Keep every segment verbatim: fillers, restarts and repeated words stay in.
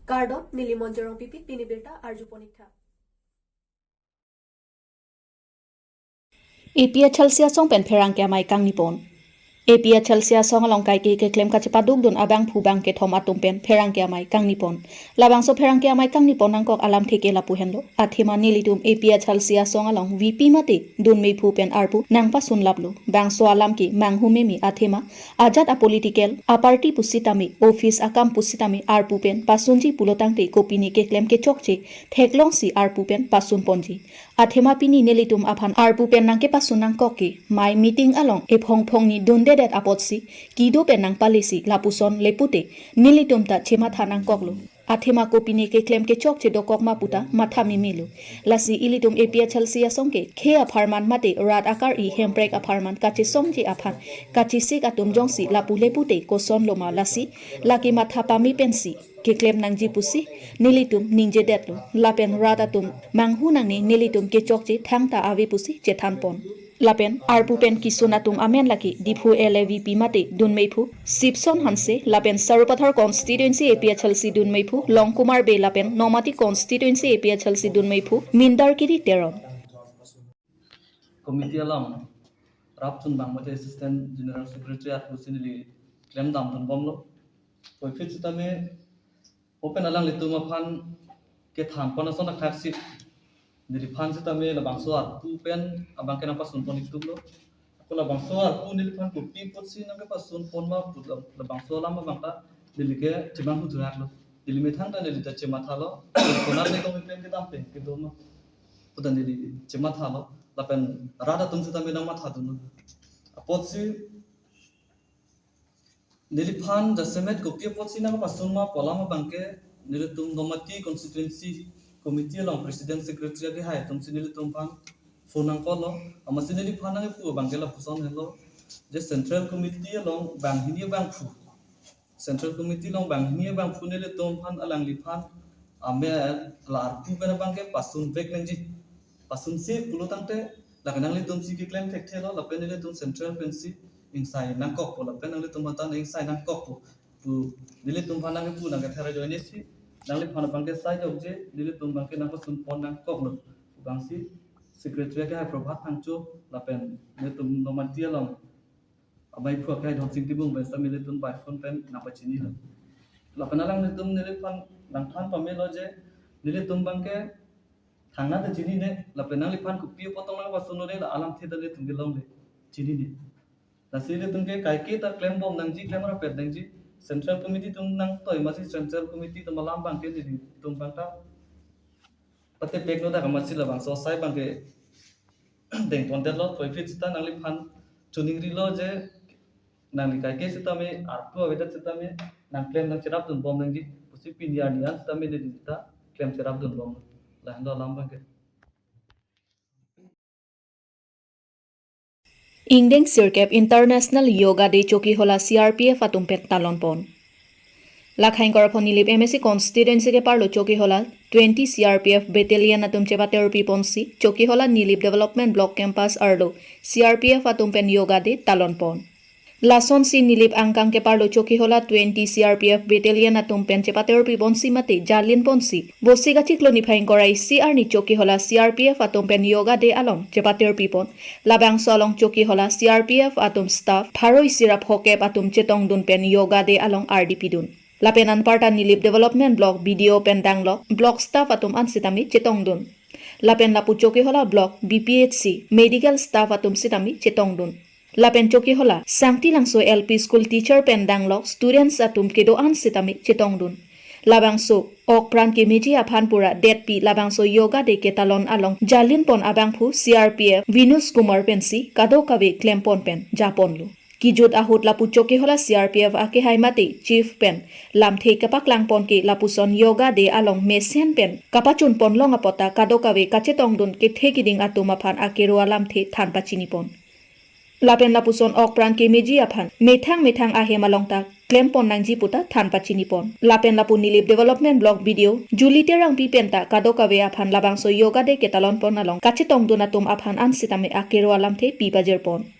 Kardom, neli Monjorong Pipi, pini birta arjupon ik tha. A P H L C asong pen pherangke amei kangni pon. A P H L C asong along kaike keklem kachepadukdun abangphu bangkethom atum pen pherangke amei kangni pon. Labangso pherangke amei kangni pon nangkok alamthe ke lapu henlo. Athema nelitum A P H L C asong along V P mate dunmeiphu pen arpu nangpasun laplo. Bangso alam ke manghu meme athema ajat a political a party pusitame, office akam pusitame arpu pen pasunji pulotangte kopine keklem kechokche theklongsi arpu pen pasun ponji. Athema pini nelitum aphan arpu pen nangkepasun nangkok ke, mei meeting along ephong phongni dundedet apotsi, kedo pen nangpalesi lapuson lepute, nelitum ta chematha nangkoklo. Athema kopine keklem kechokche dokok ma puta matha mimilo. Lasi ilitum A P H L C asong ke, khei apharman mate rat akar-i hemprek apharman kachesongji aphan kachesik atum jongsi lapu lepute kosonlo ma lasi, lake matha pame pensi keklem nangji pusi nelitum ningjedetlo. Lapen rat atum manghu nangne, nelitum kechokche thangta ave pusi chethan pon. Lapen arpu pen kisun atum amen lake Diphu L A V P mate dunmeiphu Sipson Hanse, lapen Sarupathar constituency A P H L C dunmeiphu Longkumar Bey, lapen Nomati constituency A P H L C dunmeiphu Mindarkiri Teron. Committee along rap chunbang mate Assistant General Secretary arpu si neli klem damdun bomlo. Puvoiphit sitame open alanglitum aphan kethan pon ason akhak si neliphan sitame labangso arpu pen abang ke nangpasun pon iktuklo. Ako labangso arpu neliphan kopi apotsi nangkepasun pon ma pu labangso alam abang ta neli ke chemanghu thuraklo. Neli methang ta neli ta chemathalo. Konat ne kami pen kedam pen kedo ma puta neli chemathalo. Lapen rat atum sitame nangmathadunlo. Apotsi neliphan jasemet kopi apotsi nangpasun ma pu alam abang ke nelitum Nomati constituency committee along president secretary akehai atum si nelitum aphan phone nangkoklo. Amatsi neliphan nangkepu abang ke lapuson henlo, je Central Committee along banghini abangphu, Central Committee along banghini abangphu nelitum aphan alangliphan ame la arpu pen abang ke pasunvek nangji. Pasunsi pulotangte lake nanglitum si keklem thekthelo, lapen nelitum Central pensi ingsai nangkokpo, lapen nanglitum aphan ta ingsai nangkokpo pu nelitum aphan nangkepu nangkether ajoine si nangliphan abang ke sai jokje, nelitum abang ke nangpasun pon nangkoklo pu abang si Secretary akehai Prabhat Phangcho lapen nelitum Nomati along ameiphu akehai Dhonsing Timung pen sitame nelitum by phone pen nangpachinilo. Lapen alanglitum neliphan nangthan pamelo je nelitum abang ke thangnat ta chinine, lapen nangliphan kopi apot tong nangpasunlo ne la alamthe ta nelitum kelongle chinine. Lasi nelitum ke kaike ta klem bom nangji, klem rapet nangji. Central Committee atum nangtoi amatsi Central Committee atum alam abang ke nelitum abang ta patepeklo dak amatsi labangso asai abang ke dengpondetlo. Puvoiphit sita nangliphan chuningrilo je nangli kaike sitame arpu avedet sitame nangklem nangcherapdun bom nangji pusi pini arni an sitame neli ta klem cherapdun bom. Lahenlo alam abang ke. Ingdeng sirkep International Yoga Day Chokihola C R P F atum pen talon pon. Lakhaing Korapho Nilip M A C constituency keparlo Chokihola twenty C R P F battalion atum chepaterpi ponsi Chokihola Nilip Development Block Campus arlo C R P F atum pen Yoga Day talon pon. Lasonsi Nilip angkang keparlo Chokihola twenty C R P F battalion atum pen chepaterpi ponsi mate jalin ponsi Vosik achiklo niphai ingkoi ra isi arni Chokihola C R P F atum pen Yoga Day along chepaterpi pon. Labangso along Chokihola C R P F atum staff pharo isi ra phokep atum chetongdun pen Yoga Day along ardi pidun. Lapen anparta Nilip Development Block B D O pen danglok block staff atum an sitame chetongdun. Lapen lapu Chokihola Block B P H C medical staff atum sitame chetongdun. Lapen Chokihola Sangtilangso L P school teacher pen danglok students atum kedo-an sitame chetongdun. Labangso okpran kemeji aphan pura detpi labangso Yoga Day ketalon along jalin pon abangphu C R P F Vinus Kumar pensi kadokave klem pon pen japonlo. Kejut ahut lapu Chokihola C R P F akehai mate chief pen lamthe kapaklang pon ke lapuson Yoga Day along mesen pen kapachun pon long apot ta kadokave kachetongdun kethe keding atum aphan akero alamthe than pachini pon. Lapen lapuson okpran kemeji aphan methang methang ahem along ta klem pon nangji puta than pachini pon. Lapen lapu Nilip Development Block B D O Julie Terangpi penta kadokave aphan labangso Yoga Day ketalon pon along kachetongdun atum aphan an sitame akero alamthe pi pajir pon.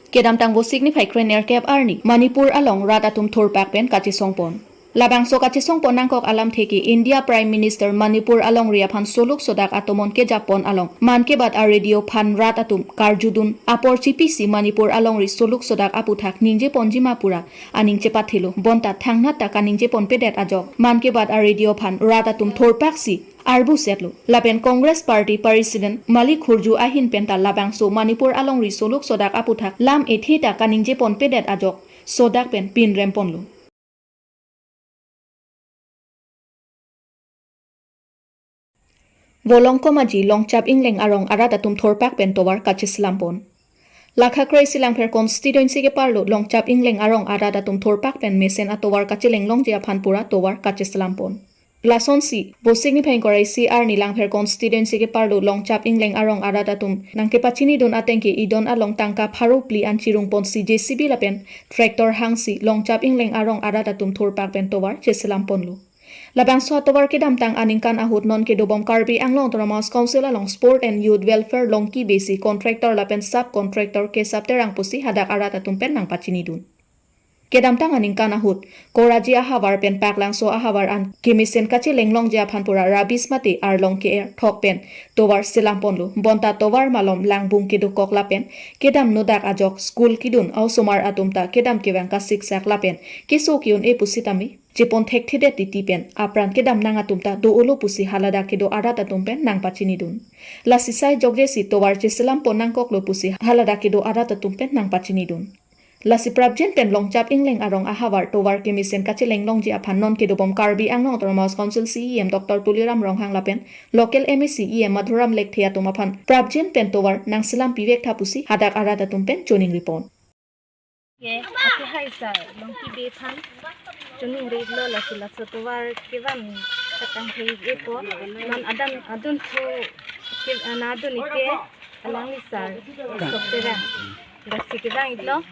Kedamtang Vosik niphai krenerkep arni Manipur along rat atum thurpak pen kachesongpon. Labangso kachesongpon nangkok alamthe ke India Prime Minister Manipur alongri aphan soluk sodak atomon kejappon along Mann Ki Baat a radio aphan rat atum karjudun apor chipisi Manipur alongri soluk sodak aputhak ningjeponji ma pura aning chepathelo, bonta thangnat ta kaningjeponpedet ajok Mann Ki Baat a radio aphan rat atum thurpaksi arbusetlo. Lapen Congress Party President Malik Khurju ahin penta labangso Manipur alongri soluk sodak aputhak lam ethe ta kaningjeponpedet ajok sodak pen pinremponlo. Volongkom aji Longchap Ingleng arong arat atum thurpak pen tovar kacheselampon. Lakha kreisi Langpher constituency keparlo Longchap Ingleng arong arat atum thurpak pen mesen atovar kachelenglongji aphan pura tovar kacheselampon. Lasonsi, Vosik niphai ingkoi ra isi arni Langpher constituency keparlo Longchap Ingleng arong arat atum nangkepachinidun ateng ke idon along tangka pharo phli an chirungponsi J C B lapen tractor hangsi Longchap Ingleng arong arat atum thurpak pen tovar cheselamponlo. Labangso atovar kedamtang aningkan ahut non kedobom Karbi Anglong Autonomous Council along Sport and Youth Welfare Longki Bey si contractor lapen sub contractor Kesap Terang pusi hadak arat atum pen nangpachinidun. Kedamtang aningkan ahut, Koraji ahavar pen Paklangso ahavar an kemesen kachelenglongji aphan pura rubbish mate arlong ke-er thok pen tovar selamponlo, bonta tovar malom langbung kedokok lapen kedam nodak ajok school kidun a-osomar atum ta kedam kevang kasiksak lapen keso ke-un-e pusitame chepon thekthedet titi pen apran kedam nang atum ta do-olo pusi haladak kedo arat atum pen nangpachinidun. Lasi sai jokjesi tovar cheselampon nangkoklo pusi haladak kedo arat atum pen nangpachinidun. Lasi prapjin pen Longchap Ingleng arong ahavar tovar kemesen kachelenglongji aphan non kedobom Karbi Anglong Autonomous Council C E M Doctor Tuliram Ronghang lapen local M A C E M Madhuram Lekthe atum aphan prapjin pen tovar nangselampi vektha pusi hadak arat atum pen choningripon. Ye, ati hai sir, Longki Bey aphan choningri-iklo, lasi laso tovar kevang katang thei-ik-epo, non adan adun thu ke, ana adun-ik ke alangli sir Kesap Terang. Lasi kevang-iklo,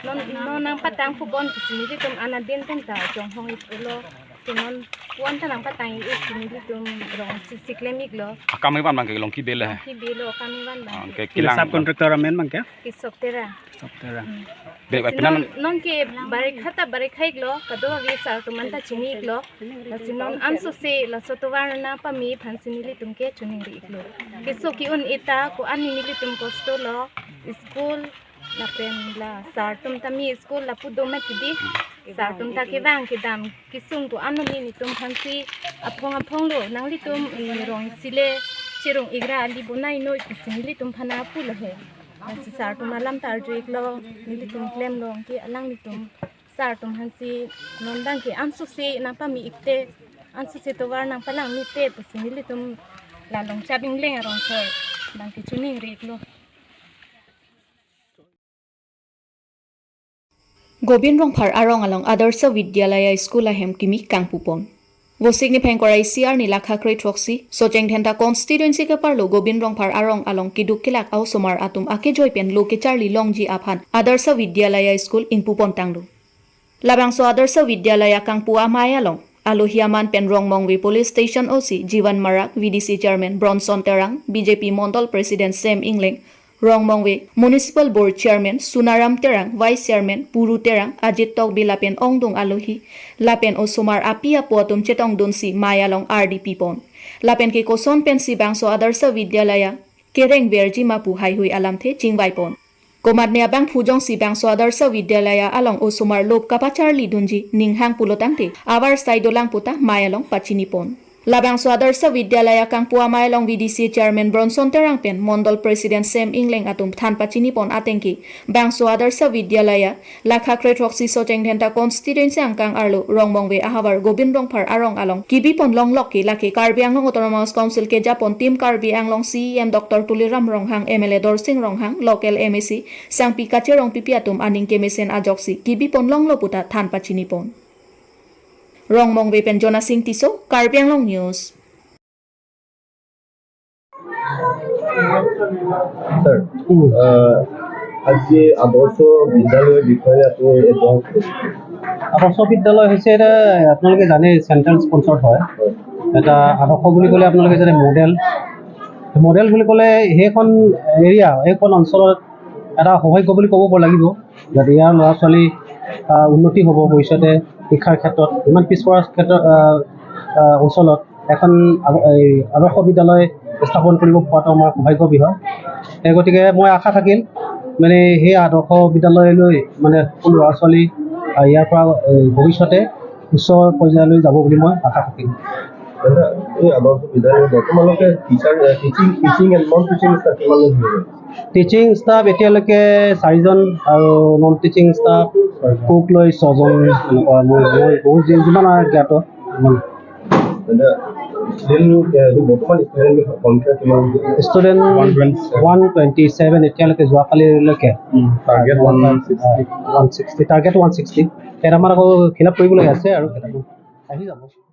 non, non nangpatangpupon pusi nelitum ana din pen ta chonghong-iklo. Ke non puan ta nangpatang-ik pusi nelitum rong sisi klem-iklo. Akam kevan abang ke Longki Bey le. Longki Bey lo akam kevan abang. Ah, ke, ke kelang sub contractor amen abang ke? Kesap Terang. Kesap Terang. Hmm. Bey, lasi pina non, non ke barikha ta barikha-iklo, kadokave sir atum anta chini-iklo. Lasi non ansose laso tovar nangpame aphansi nelitum ke choningri-iklo. Keso ke-un-e ta ko-an nelitum kosto lo, school lapen la sir atum tame school lapu domat kidi. Sir atum ta kevang kedam kesung ko-an nelitum aphansi aphong aphong lo, nanglitum, mm, rong isi le chirung-ik ra ali bonai noi pusi nelitum aphan pulo he. Lasi sir atum alam ta arju-iklo, nelitum klemlo ke alanglitum sir atum aphansi non abang ke ansose nangpame-ik te, ansose tovar nangpalang-ik te pusi nelitum la Longchap Ingleng arong sir abang ke choningri-iklo. Gobin Rongphar arong along Adarsha Vidyalaya School ahem kimi kangpupon. Vosik niphai ingkoi ra isi arni Lakha kre throksi, Socheng Dhenta constituency keparlo Gobin Rongphar arong along keduk kelak a-osomar atum akejoi pen lo kecharli longji aphan Adarsha Vidyalaya School ingpupon tanglo. Labangso Adarsha Vidyalaya kangpu amei along alohi aman pen Rongmongve Police Station O C Jivan Marak, V D C Chairman Bronson Terang, B J P Mondol President Sem Ingleng, Rongmongve Municipal Board Chairman Sunaram Terang, Vice Chairman Puru Terang, Ajit Tokbi lapen ongdung alohi lapen osomar api apo atum chetongdunsi mei along ardi pipon. Lapen ke koson pensi bangso Adarsha Vidyalaya kerengverji ma pu haihui alamthe chingvaipon. Komatne abangphu jongsi bangso Adarsha Vidyalaya along osomar lop kapacharlidunji ninghang pulo tangte avarsai dolang pu ta mei along pachinipon. Labangso Adarsha Vidyalaya kangpu amei along V D C Chairman Bronson Terang pen Mondol President Sem Ingleng atum than pachinipon ateng ke, bangso Adarsha Vidyalaya Lakha kre throksi Socheng Dhenta constituency angkang arlo Rongmongve ahavar Gobin Rongphar arong along kebipon longlok ke lake Karbi Anglong Autonomous Council kejapon Team Karbi Anglong C E M Doctor Tuliram Ronghang, M L A Dorsing Ronghang, local M A C Sangpi Kache Rongpipi atum aning kemesen ajoksi kebipon longlo pu ta than pachinipon. Rongmongve pen Jonasing Tisso, Karbi Anglong News. Sir, um. Ah, আজি আদৰ্শ বিদ্যালয়ৰ বিষয়ে আপুনি এজন আদৰ্শ বিদ্যালয় হৈছে, এতিয়া আপোনালোকে জানে, চেণ্ট্ৰেল স্পন্সৰ্ড হয়। হয়। এটা আদৰ্শ বুলি ক'লে আপোনালোকে জানে মডেল, মডেল বুলি ক'লে সেইখন এৰিয়া, সেইখন অঞ্চলত এটা সৌভাগ্য বুলি ক'ব প-, লাগিব, যাতে ইয়াৰ ল'ৰা ছোৱালী আহ, উন্নতি হ'ব ভৱিষ্যতে শিক্ষাৰ ক্ষেত্ৰত। ইমান পিছপৰা ক্ষেত্ৰত, আহ, আহ, অঞ্চলত এখন আদ-, এই আদৰ্শ বিদ্যালয় স্থাপন কৰিব পৰাটো আমাৰ সৌভাগ্য বিষয়। সেই গতিকে মই আশা থাকিল, মানে, সেই আদৰ্শ বিদ্যালয়লৈ, মানে, সকলো ল'ৰা ছোৱালী, আহ, ইয়াৰ পৰা, এই, ভৱিষ্যতে উচ্চ পৰ্যায়লৈ যাব বুলি মই আশা থাকিল। দাদা, এই আদৰ্শ বিদ্যালয়ত বৰ্তমানলৈকে teacher, teaching, teaching and non teaching staff কিমানজন হৈ গ'ল? টিচিং ষ্টাফ এতিয়ালৈকে চাৰিজন আৰু নন টিচিং ষ্টাফ, কুক লৈ ছজন, এনেকুৱা। মই, মই বহুত যি-, যিমান আৰু জ্ঞাত, ইমান। দাদা, ষ্টুডেণ্ট, এ, এইটো বৰ্তমান ষ্টুডেণ্ট সংখ্যা কিমান? ষ্টুডেণ্ট ওৱান টুৱেণ্টি ছেভেন এতিয়ালৈকে, যোৱাকালিলৈকে। Target one sixty. One sixty, target one sixty. কেইটামান আকৌ ফিল আপ কৰিবলৈ আছে আৰু কেইটামান আহি যাব।